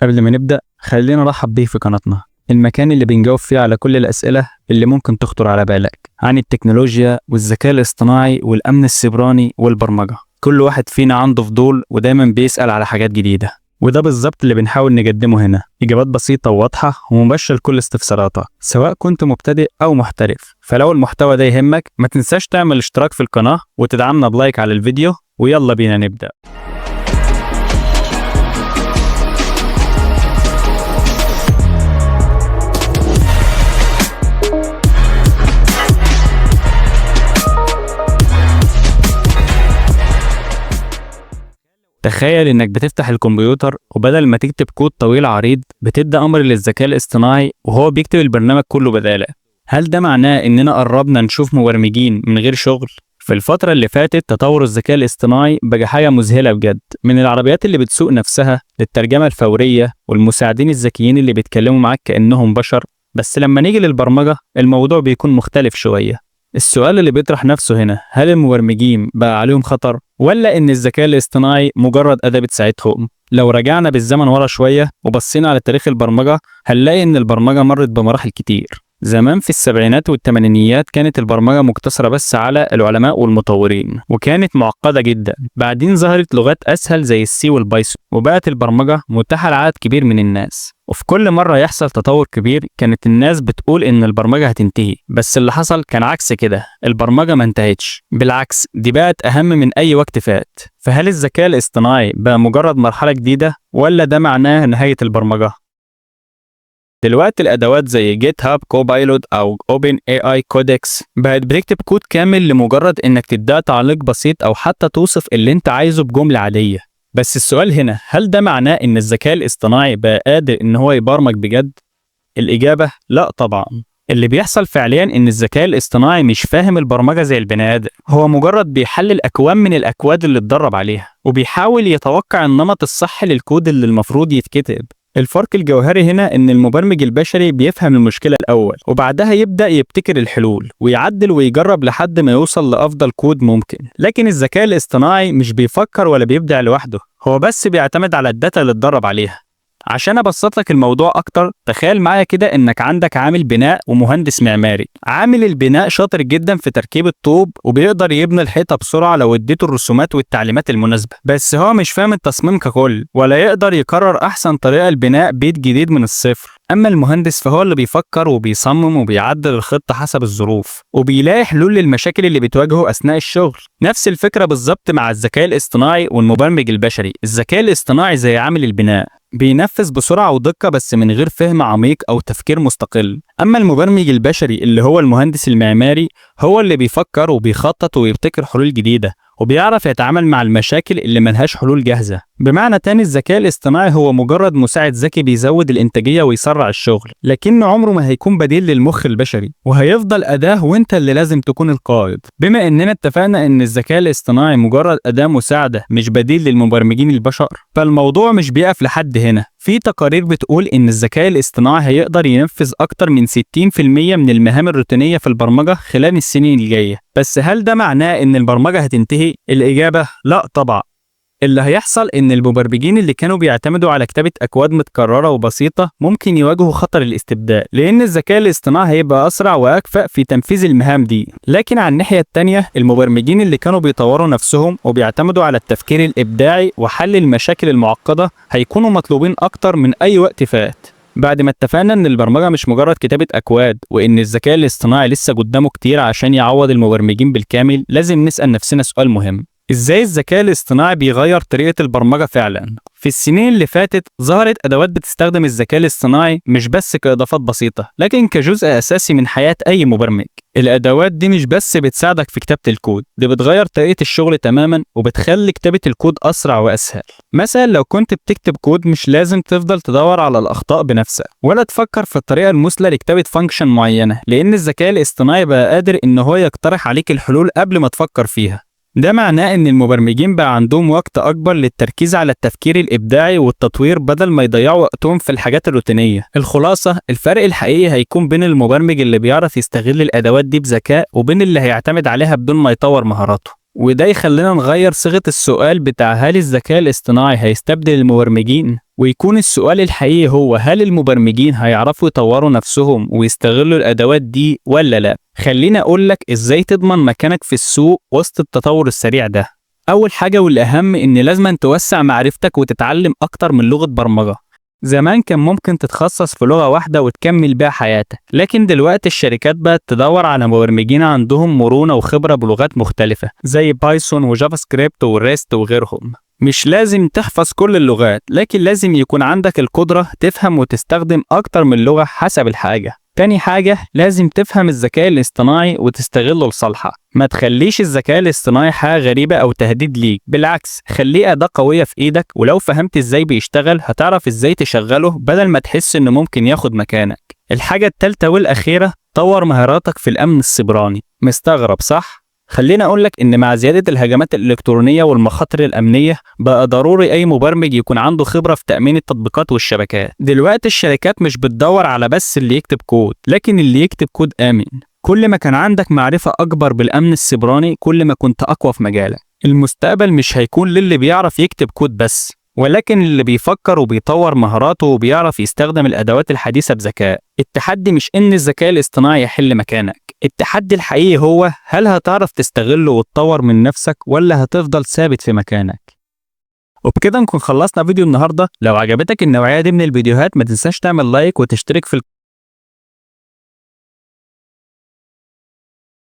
قبل ما نبدأ خلينا نرحب بيه في قناتنا، المكان اللي بنجاوب فيه على كل الأسئلة اللي ممكن تخطر على بالك عن التكنولوجيا والذكاء الاصطناعي والأمن السيبراني والبرمجة. كل واحد فينا عنده فضول ودايما بيسأل على حاجات جديدة، وده بالظبط اللي بنحاول نقدمه هنا، إجابات بسيطة وواضحة ومباشرة لكل استفساراتك سواء كنت مبتدئ أو محترف. فلو المحتوى ده يهمك ما تنساش تعمل اشتراك في القناة وتدعمنا ب like على الفيديو، ويلا بينا نبدأ. تخيل إنك بتفتح الكمبيوتر وبدل ما تكتب كود طويل عريض بتدي أمر للذكاء الاصطناعي وهو بيكتب البرنامج كله بدالك. هل ده معناه إننا قربنا نشوف مبرمجين من غير شغل؟ في الفترة اللي فاتت تطور الذكاء الاصطناعي بقى حاجة مذهلة بجد، من العربيات اللي بتسوق نفسها للترجمة الفورية والمساعدين الذكيين اللي بيتكلموا معاك كأنهم بشر. بس لما نيجي للبرمجة الموضوع بيكون مختلف شوية. السؤال اللي بيطرح نفسه هنا، هل المبرمجين بقى عليهم خطر ولا إن الذكاء الاصطناعي مجرد أداة بتساعدهم؟ لو رجعنا بالزمن ورا شوية وبصينا على تاريخ البرمجة هنلاقي إن البرمجة مرت بمراحل كتير. زمان في السبعينات والثمانينيات كانت البرمجة مقتصرة بس على العلماء والمطورين، وكانت معقدة جدا. بعدين ظهرت لغات أسهل زي ال C وال Python، وبقت البرمجة متاحة لعدد كبير من الناس. وفي كل مرة يحصل تطور كبير كانت الناس بتقول إن البرمجة هتنتهي، بس اللي حصل كان عكس كده، البرمجة ما انتهتش، بالعكس دي بقت أهم من أي وقت فات. فهل الذكاء الاصطناعي بقى مجرد مرحلة جديدة ولا ده معناه نهاية البرمجة؟ دلوقتي الأدوات زي GitHub Copilot أو OpenAI Codex بقت بتكتب كود كامل لمجرد إنك تديها تعليق بسيط أو حتى توصف اللي أنت عايزه بجملة عادية. بس السؤال هنا، هل ده معناه إن الذكاء الاصطناعي بقى قادر إن هو يبرمج بجد؟ الإجابة لا طبعا. اللي بيحصل فعليا إن الذكاء الاصطناعي مش فاهم البرمجة زي البني آدم، هو مجرد بيحلل أكوام من الأكواد اللي اتدرب عليها وبيحاول يتوقع النمط الصح للكود اللي المفروض يتكتب. الفرق الجوهري هنا إن المبرمج البشري بيفهم المشكلة الأول وبعدها يبدأ يبتكر الحلول ويعدل ويجرب لحد ما يوصل لأفضل كود ممكن. لكن الذكاء الاصطناعي مش بيفكر ولا بيبدع لوحده، هو بس بيعتمد على ال data اللي اتدرب عليها. عشان ابسط لك الموضوع اكتر، تخيل معايا كده انك عندك عامل بناء ومهندس معماري. عامل البناء شاطر جدا في تركيب الطوب وبيقدر يبني الحيطه بسرعه لو اديته الرسومات والتعليمات المناسبه، بس هو مش فاهم التصميم ككل ولا يقدر يقرر احسن طريقه لبناء بيت جديد من الصفر. اما المهندس فهو اللي بيفكر وبيصمم وبيعدل الخطه حسب الظروف وبيلاقي حلول للمشاكل اللي بتواجهه اثناء الشغل. نفس الفكره بالظبط مع الذكاء الاصطناعي والمبرمج البشري. الذكاء الاصطناعي زي عامل البناء، بينفذ بسرعة ودقة بس من غير فهم عميق أو تفكير مستقل. أما المبرمج البشري اللي هو المهندس المعماري هو اللي بيفكر وبيخطط ويبتكر حلول جديدة وبيعرف يتعامل مع المشاكل اللي ملهاش حلول جاهزة. بمعنى تاني، الذكاء الاصطناعي هو مجرد مساعد ذكي بيزود الإنتاجية ويسرع الشغل، لكن عمره ما هيكون بديل للمخ البشري، وهيفضل أداة وانت اللي لازم تكون القائد. بما إننا اتفقنا إن الذكاء الاصطناعي مجرد أداة مساعدة مش بديل للمبرمجين البشر، فالموضوع مش بيقف لحد هنا. في تقارير بتقول إن الذكاء الاصطناعي هيقدر ينفذ أكتر من 60% من المهام الروتينية في البرمجة خلال السنين الجاية. بس هل ده معناه إن البرمجة هتنتهي؟ الإجابة لا طبعا. اللي هيحصل إن المبرمجين اللي كانوا بيعتمدوا على كتابة أكواد متكررة وبسيطة ممكن يواجهوا خطر الاستبدال، لأن الذكاء الاصطناعي هيبقى أسرع وأكفأ في تنفيذ المهام دي. لكن على الناحية التانية، المبرمجين اللي كانوا بيطوروا نفسهم وبيعتمدوا على التفكير الإبداعي وحل المشاكل المعقدة هيكونوا مطلوبين أكتر من أي وقت فات. بعد ما اتفقنا إن البرمجة مش مجرد كتابة أكواد وإن الذكاء الاصطناعي لسه قدامه كتير عشان يعوض المبرمجين بالكامل، لازم نسأل نفسنا سؤال مهم: إزاي الذكاء الاصطناعي بيغير طريقة البرمجة فعلا؟ في السنين اللي فاتت ظهرت أدوات بتستخدم الذكاء الاصطناعي مش بس كإضافات بسيطة، لكن كجزء أساسي من حياة أي مبرمج. الأدوات دي مش بس بتساعدك في كتابة الكود، دي بتغير طريقة الشغل تماما وبتخلي كتابة الكود أسرع وأسهل. مثلا لو كنت بتكتب كود مش لازم تفضل تدور على الأخطاء بنفسك ولا تفكر في الطريقة المثلى لكتابة function معينة، لأن الذكاء الاصطناعي بقى قادر إن هو يقترح عليك الحلول قبل ما تفكر فيها. ده معناه إن المبرمجين بقى عندهم وقت أكبر للتركيز على التفكير الإبداعي والتطوير بدل ما يضيعوا وقتهم في الحاجات الروتينية. الخلاصة، الفرق الحقيقي هيكون بين المبرمج اللي بيعرف يستغل الأدوات دي بذكاء وبين اللي هيعتمد عليها بدون ما يطور مهاراته. وده يخلينا نغير صيغة السؤال بتاع هل الذكاء الاصطناعي هيستبدل المبرمجين ويكون السؤال الحقيقي هو هل المبرمجين هيعرفوا يطوروا نفسهم ويستغلوا الأدوات دي ولا لا؟ خليني أقولك إزاي تضمن مكانك في السوق وسط التطور السريع ده. أول حاجة والأهم إن لازم توسع معرفتك وتتعلم أكتر من لغة برمجة. زمان كان ممكن تتخصص في لغة واحدة وتكمل بيها حياتك، لكن دلوقتي الشركات بقت تدور على مبرمجين عندهم مرونة وخبرة بلغات مختلفة زي Python و JavaScript وال Rust وغيرهم. مش لازم تحفظ كل اللغات، لكن لازم يكون عندك القدرة تفهم وتستخدم أكتر من لغة حسب الحاجة. تاني حاجة، لازم تفهم الذكاء الاصطناعي وتستغله لصالحك. ما تخليش الذكاء الاصطناعي حاجة غريبة أو تهديد ليك، بالعكس خليه أداة قوية في إيدك، ولو فهمت إزاي بيشتغل هتعرف إزاي تشغله بدل ما تحس إنه ممكن ياخد مكانك. الحاجة التالتة والأخيرة، طور مهاراتك في الأمن السيبراني. مستغرب صح؟ خليني أقولك إن مع زيادة الهجمات الإلكترونية والمخاطر الأمنية بقى ضروري أي مبرمج يكون عنده خبرة في تأمين التطبيقات والشبكات. دلوقتي الشركات مش بتدور على بس اللي يكتب كود، لكن اللي يكتب كود آمن. كل ما كان عندك معرفة أكبر بالأمن السيبراني كل ما كنت أقوى في مجالك. المستقبل مش هيكون للي بيعرف يكتب كود بس، ولكن اللي بيفكر وبيطور مهاراته وبيعرف يستخدم الأدوات الحديثة بذكاء. التحدي مش إن الذكاء الاصطناعي يحل مكانك، التحدي الحقيقي هو هل هتعرف تستغله وتطور من نفسك ولا هتفضل ثابت في مكانك. وبكده نكون خلصنا فيديو النهارده. لو عجبتك النوعية دي من الفيديوهات ما تنساش تعمل like وتشترك في